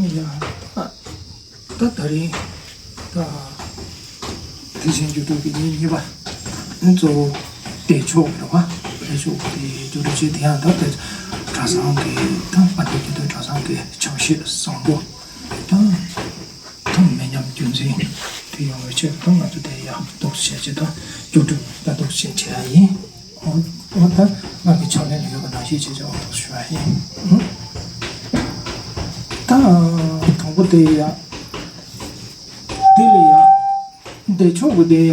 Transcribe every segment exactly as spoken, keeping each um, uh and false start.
ཡ། ད་ད་རིང་ད་དེ་བཞིན་རྒྱུ་སྒྲུབ་ཀྱི་ཉིན་གཉིས་པ། གཙོ་བོ་བདེ་མཆོག་རེད་བ། བདེ་མཆོག་དེ་རྒྱུ་སྒྲུབ་བྱེད་དེ་ཡང་ད་ལྟ་གྲྭ་ཚང་གི་ད་ཨ་ཏི་རྒྱུད་སྟོད་གྲྭ་ཚང་གི་ཕྱག་བཞེས་བཟང་པོ་དང་། ཐུགས་མི་ཉམས་རྒྱུན་འཛིན་དེ་ཡོང་བའི་ཆེད་དུ་ང་ཚོ་དེ་ཡག་ཏོག་བྱས་ཅི་དང་རྒྱུ་སྒྲུབ་ལ་ཏོག་བྱས་བྱེད་ཡ་ཡིན། འོ་འོ་ད་ང་གི་ཕྱག་ལེན་ལ་ཡོད་པ་ནང་བཞིན་བྱས་ཅི་འོ་ཏོག་ཞུ་ཡ་ཡིན། ད་དང་པོ་དེ་ཡ་དེ་ལ་ཡ་བདེ་མཆོག་གི་དེ་ཡ་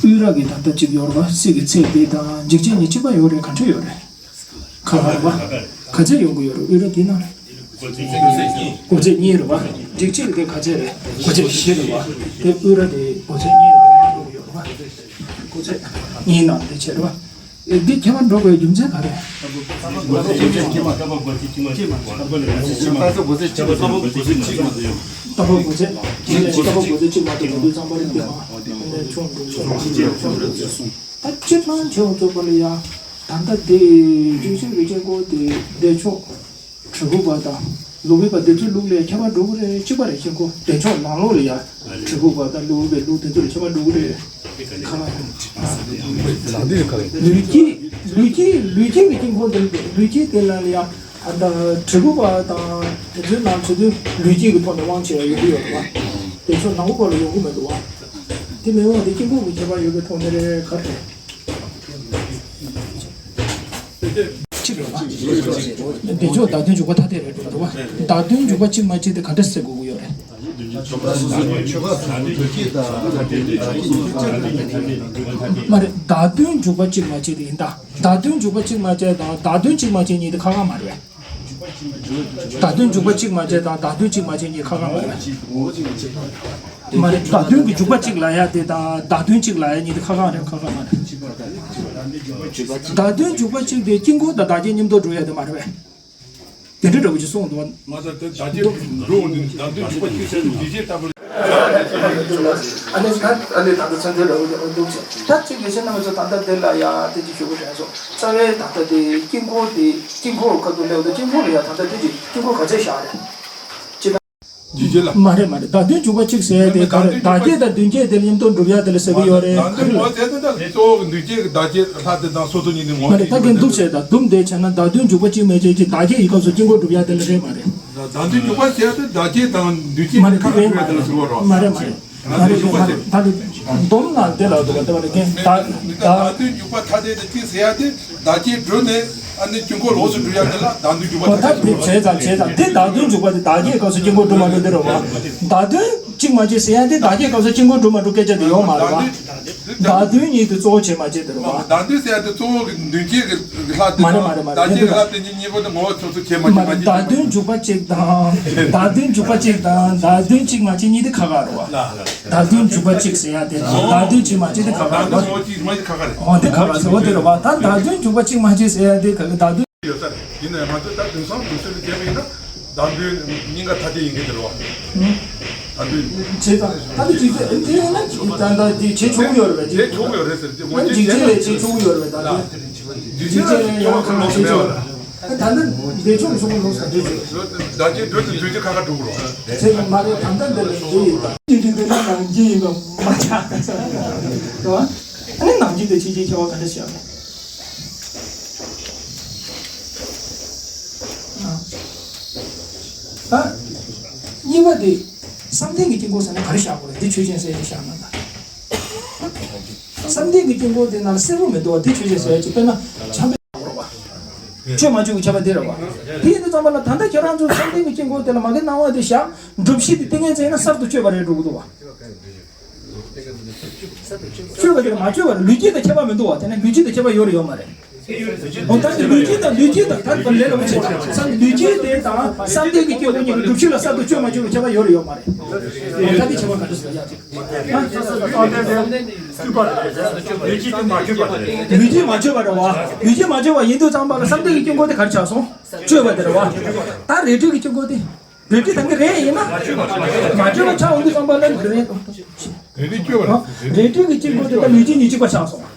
དབུས་ར་གི་ད་ལྟ་གཅིག་ཡོད་རེད་བ། སྲིད་ཀྱི་ཚེ་འདི་དང་འཇིག་རྟེན་གཉིས་གཅིག་པ་ཡོད་རེད། ག་འདྲ་ཡོད་རེད། ཁ་ཁ་རེད་བ། ག་ཚད་ཡོང་གི་ཡོད་རེད། དབུས་ར་འདི་ན་རེད། སྒོ་ཚད་གཉིས་རེད་བ། སྒྲིག་གཅིག་དེ་ག་ཚད་རེད། སྒོ་ཚད་བཞི་རེད་བ། དེ་དབུས་ར་དེ་སྒོ་ཚད་གཉིས་རེད་བ། ཡོང་གི་ཡོད་རེད་བ། སྒོ་ཚད་གཉིས་ནང་དེ་བྱས་རེད་བ། འདི་ཁྱད་པར་འགྲོ་དགོས་རྒྱུ་མཚན་ག་རེ། ལྟ་བ་སྒོ་ཚད་གཅིག་མ་གཏོགས་ལ་དུས་ཙམ་པ་རེད་དེ་མ་ཆུང་འགྲོ་ཆུང་འགྲོ་སོང་། ད་སྤྱིར་བཏང་བྱེད་དབང་རྫོགས་པ་ལ་ཡ། ད་ལྟ་དེ་རྒྱུན་ཤེས་རིག་ཅན་ཀོ་དེ་བདེ་མཆོག་གྲི་གུག་པ་དང་ལུག་པའི་པ་དེ་ཚོའི་ལུགས་ལས་ཁྱད་པར་འགྲོ་གི་རེད། གཅིག་པ་རེད། ཁྱེད་ཀོ་བདེ་མཆོག་ནང་ལོགས་ལ་ཡ་གྲི་གུག་པ་དང་ལུག་པའི་ལུགས་དེ་ཚོ་ལ་ཁྱད་པར་འགྲོ་གི་རེད། ཁ་ལ་ལུས་དཀྱིལ་ལུས་དཀྱིལ་ལུས་དཀྱིལ་གྱི་དཀྱིལ་འཁོར་དེ་ལུས་དཀྱིལ་དེ་ལ་ཡ་ད་ལྟ་གྲི་གུག་པ་དང་དེ་ཚོའི་ནང་ཚོ་དུས་ལུས་དཀྱིལ་གྱི་ཐོག་ནས་དབང་ཆེ་བ་ཡོང་གི་ཡོད་རེད་བ། བདེ་མཆོག་ནང་ལོགས་པ་ལ་ཡོང་གི་མེད་འདུག་བ། དེ་མི་དབང་དེ་དཀྱིལ་འཁོར་གྱི་ཁྱད་པར་ཡོད་པའི་ཐོག་ནས་རེད་ག་རེད། གཅིག་རེད་བ། བདེ་མཆོག་བདག་དོན་འཇུག་པ་ཐ་དད་རེད་འགྲོ་འདུག་བ། བདག་དོན་འཇུག་པ་གཅིག་མ་གཅིག་དེ་ག་འདྲ་སེ་དགོས་ཀྱི་ཡོད་རེད། མ་རེད། བདག་དོན་འཇུག་པ་གཅིག་མ་གཅིག་དེ་ཡིན་ད། བདག་དོན་འཇུག་པ་གཅིག་མ་གཅིག་དང་བདག་དོན་གཅིག་མ་གཅིག་གཉིས་དེ་ཁ་ཁ་མ་རེད། བདག་དོན་འཇུག་པ་གཅིག་མ་གཅིག་དང་བདག་དོན་གཅིག་མ་གཅིག་གཉིས་ཁ་ཁ་མ་རེད། མ་རེད། བདག་དོན་གྱི་འཇུག་པ་གཅིག་ལ་ཡ་དེ་དང་བདག་དོན་གཅིག་ལ་ཡ་གཉིས་དེ་ཁ་ཁ་རེད། ཁ་ཁ་མ་རེད། བདག་དོན་འཇུག་པ་གཅིག་དེ་དཀྱིལ་འཁོར་དང་བདག་བསྐྱེད་མཉམ་དུ་འགྲོ་ཡ་དེ་མ་རེད་པས། དེ་འདྲ་འདྲ་བོ་ཅིག་གསུངས་འདུག་བ། མ་ད་དེ་བདག་བསྐྱེད་འགྲོ་འོང་ནས་བདག་དོན་འཇུག་པ་གཅིག་བྱས་ནས་འཇུག་བྱེད་ལྟ་བུ། ཨ་ནི་ད་ཨ་ནི་ད་ལྟ་ཚན་ཚོད་འདྲ་བོ་ཅིག་འདུག་ཅེས་ད་གཅིག་ཡོད་ཚད་རྣམ་པ་ཚོ་ད་ལྟ་དེ་ལ་ཡ་དེ་ཅིག་ཞུ་དགོས་དྲན་སོང་། རྩ་བའི་ད་ལྟ་དེ་དཀྱིལ་འཁོར་དེ་དཀྱིལ་འཁོར་ཁ་ཐུག་སླེབས་དུས་དཀྱིལ་འཁོར་ལ་ཡ་ད་ལྟ་དེ་ཅིག་དཀྱིལ་འཁོར་ག་ཚད་བཞག་རེད། ཇི་ལྟར། ཇི་ཇི་ལ། མ་རེད་མ་རེད། བདག་དོན་འཇུག་པ་གཅིག་ཟེར་ཡ་དེ་ག་རེ། བདག་བསྐྱེད་དང་མདུན་བསྐྱེད་དེ་མཉམ་དུ་འགྲུབ་ཡ་དེ་ལ་ཟེར་གི་ཡོད་རེད། བདག་དོན་འཇུག་པ་ཟེར་དེ་ད་གཙོ་བོ་གི་མདུན་བསྐྱེད་ཀྱི་བདག་བསྐྱེད་ལྷ་དེ་དང་སོ་སོ་གཉིས་ནི་ངོ་མ་རེད། ད་གིན་འདུག་བྱས་ད་དུམ་བསྡད་བྱས་ན་བདག་དོན་འཇུག་པ་གཅིག་མ་གཅིག་གི་བདག་བསྐྱེད་ཀྱི་སྐབས་སུ་དཀྱིལ་འཁོར་འགྲུབ་ཡ་དེ་ལ་རེད་མ་རེད། བདག་དོན་འཇུག་པ་ཟེར་དེ་བདག་བསྐྱེད་དང་མདུན་བསྐྱེད་མ་ཀྱི་རེད་ཁ་མ་རེད་འགྲུབ་ཡ་དེ་ལ་ཟེར་བ་རེད། མ་རེད་མ་རེད། མ་རེད་མ་རེད། ད་དེ་སྡོམ་ནང་དེ་ལ་འདུག་བ་དེ་བ་རེད་གན་ད་ད། བདག་དོན་འཇུག་པ་ཐ་དད་དེ་གཅིག་ཟེར་ཡ་དེ། བདག་བསྐྱེད་གྲོལ་ནས་ཨ་ནི་དཀྱིལ་འཁོར་ལོགས་སུ་འགྲོ་ཡ་དེ་ལ་བདག་དོན་འཇུག་པ་ཨོ་ད་ཐ་དད་དེ་བྱས་ཙང་བྱས་ཙང་དེ་བདག་དོན་འཇུག་པ་དེ་བདག་བསྐྱེད་སྐབས་སུ་དཀྱིལ་འཁོར་འགྲོ་མ་འགྲོ་དེ་རེད་བ། བདག་དོན་གཅིག་མ་གཅིག་ཟེར་ཡ་དེ་བདག་བསྐྱེད་སྐབས་སུ་དཀྱིལ་འཁོར་འགྲོ་མ་འགྲོ་སྐད་ཆ་དེ་ཡོད་མ་རེད་བ། བདག་དོན་ཉིད་དུ་གཙོ་བོ་བྱེད་མ་བྱེད་དེ་རེད་བ། བདག་དོན་ཟེར་ཡ་དེ་གཙོ་བོ་གི་མདུན་བསྐྱེད་ཀྱི་ལྷ་དེ་མ་རེད་མ་རེད་མ་རེད། བདག་བསྐྱེད་ཀྱི་ལྷ་དེ་གཉིས་གཉིས་པོ་དེ་ངོ་བོ་སོ་སོ་བྱེད་མ་བྱེད་མ་མ་རེད། བདག་དོན་འཇུག་པ་གཅིག་དང་བདག་དོན་འཇུག་པ་གཅིག་དང་བདག་དོན་གཅིག་མ་གཅིག་གཉིས་དེ་ཁ་ཁ་རེད་བ། བདག་དོན་འཇུག་པ་གཅིག་ཟེར་ཡ་དེ་དང་བདག་དོན་གཅིག་མ་གཅིག་དེ་ཁ་ཁ་རེད་བ། ཨོ་དེ་ཁ་ཁ་ཟེར་བ་དེ་རེད་བ། ད་བདག་དོན་འཇུག་པ་གཅིག་མ་གཅིག་ཟེར་ཡ་དེ་ག་གི་བདག་དོན་ཡོད་ས་རེད། ཡིན་ན་ཡང་ང་ཚོས་ད་དེང་སང་འདུག་སེ་ལ་བྱས་པ་ཡིན་ན་བདག་དོན་གཉིས་ཀ་ཐ་དད་ཡིན་གྱི་དེ་རེད་བ། བདག་དོན་བྱས་ཙང་ད་དེ་ཅིག་དེ་ཡིན་ན་ད་ད་དེ་བྱེད་ཆོག་གི་ཡོད་རེད་པས། བྱེད་ཆོག་གི་ཡོད་རེད་ཟེར་གྱི་ངོ་ཅིག་བྱས་ན་བྱེད་ཆོག་གི་ཡོད་རེད་པས། ད་དེ་འཇིག་རྟེན་ལ་ཡང་ཁ་ལོ་བྱེད་ཆོག་ད་ལྟ་འདས་ཆོག་གི་ཆོག་གི་ལོ་ས་འདས་ཆོག་བདག་བསྐྱེད་གྲོལ་དུ་འདུས་ཀྱི་ཁ་ཁ་འགྲོ་གི་རོ། བྱས་ཙང་མ་རེད། ད་ལྟ་འདི་ལ་འདི་ཡིན་ད། འདི་འདི་འདི་ན་ནང་བཞིན་ཡིན་པ་མ་ཆགས། རེད་བ། ཨ་ནི་ནང་བཞིན་དུ་ཕྱི་ཕྱི་ཁྱེར་བ་ག་འདྲ་བྱས་བ། ད་གཉིས་པ་དེ་བསམ་གཏན་གྱི་དཀྱིལ་འཁོར་ཟེར་ན་ག་རེ་བཞག་དགོས་རེད། འདི་ཆོས་ཅན་ཟེར་ཡ་ཅིག་བཞག་ན་ད། བསམ་གཏན་གྱི་དཀྱིལ་འཁོར་དེ་ནང་ལ་གསལ་པོ་མི་འདུག་བ། འདི་ཆོས་ཅན་ཟེར་ཡ་ཅིག་དཔེར་ན་ཆམ་པའི་ཆོས་མ་བཅོས་ཀྱི་ཁྱབ་པ་འདི་རེད་བ། དེ་ཡིན་དུས་ཙམ་པ་ལ་ད་ལྟ་ཁྱེད་རང་ཚོ་བསམ་གཏན་གྱི་དཀྱིལ་འཁོར་དེ་ལ་མ་གི་སྣང་བ་དེ་བཞག་སྒྲུབ་གཞི་དེ་ཏིང་ངེ་འཛིན་ན་གསར་དུ་བཅོས་པ་རེད་འགྲོ་གི་འདུག་བ། བཅོས་པ་དེ་ལ་མ་བཅོས་པ་རེད། ལུས་དཀྱིལ་དང་ཁྱད་པར་མི་འདུག་བ། དེ་ནས་ལུས་དཀྱིལ་དང་ཁྱད་པར་ཡོད་རེད་ཡོད་མ་རེད། འོ་ད་ནི་ལུས་དཀྱིལ་དང་ལུས་དཀྱིལ་དང་ད་ལྟ་ལས་ལ་བྱེད་བསམ་ལུས་དཀྱིལ་དེ་དང་བསམ་གཏན་གྱི་དཀྱིལ་འཁོར་གཉིས་ཀྱི་སྒྲུབ་གཞི་ལ་གསར་དུ་བཅོས་མ་བཅོས་པའི་ཁྱད་པར་ཡོད་རེད་ཡོད་མ་རེད། འོ་ད་དེ་ཁྱད་པར་ག་འདྲ་ཟེར་ཡ་ཅིག་ལུས་དཀྱིལ་མ་བཅོས་པ་རེད་བ། ལུས་དཀྱིལ་མ་བཅོས་པ་ཡིན་དུས་ཙམ་པ་ལ་བསམ་གཏན་གྱི་དཀྱིལ་འཁོར་དེ་ག་རེ་ཆགས་སོང་། བཅོས་པ་དེ་རེད་བ། ད་རལ་གྲི་གི་དཀྱིལ་འཁོར་དེ། རལ་གྲི་ད་གིན་རལ་ཡིན་ན། མ་བཅོས་པ་ཆགས་འོང་དུས་ཙམ་པ་ལ་རལ། རལ་གྲི་བཅོས་པ་རེད། རལ་གྲི་གི་དཀྱིལ་འཁོར་དེ་ད་ལུས་དཀྱིལ་གཉིས་གཅིག་པ་ཆགས་སོང་།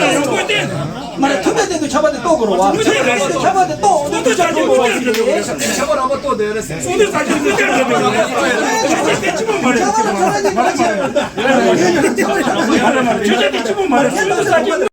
ལ་ཡང་བསྐོས་ཏེ། མ་རེད། མཐུན་པའི་སྟེང་དུ་ཆབ་པ་དེ་གཏོགས་དགོས་རེད་བ། ཆབ་པ་དེ་གཏོགས་འོང་དུས་ཆབ་པ་གཏོགས་དགོས་རེད། ཆབ་པ་རང་པ་གཏོགས་དེ་རེད། སོང་དུས་ས་ཆ་བསྐོས་ཏེ་རེད། ཆབ་པ་དེ་གཅིག་པོ་མ་རེད། ཆབ་པ་དེ་གཅིག་པོ་མ་རེད། སོང་དུས་ས་ཆ།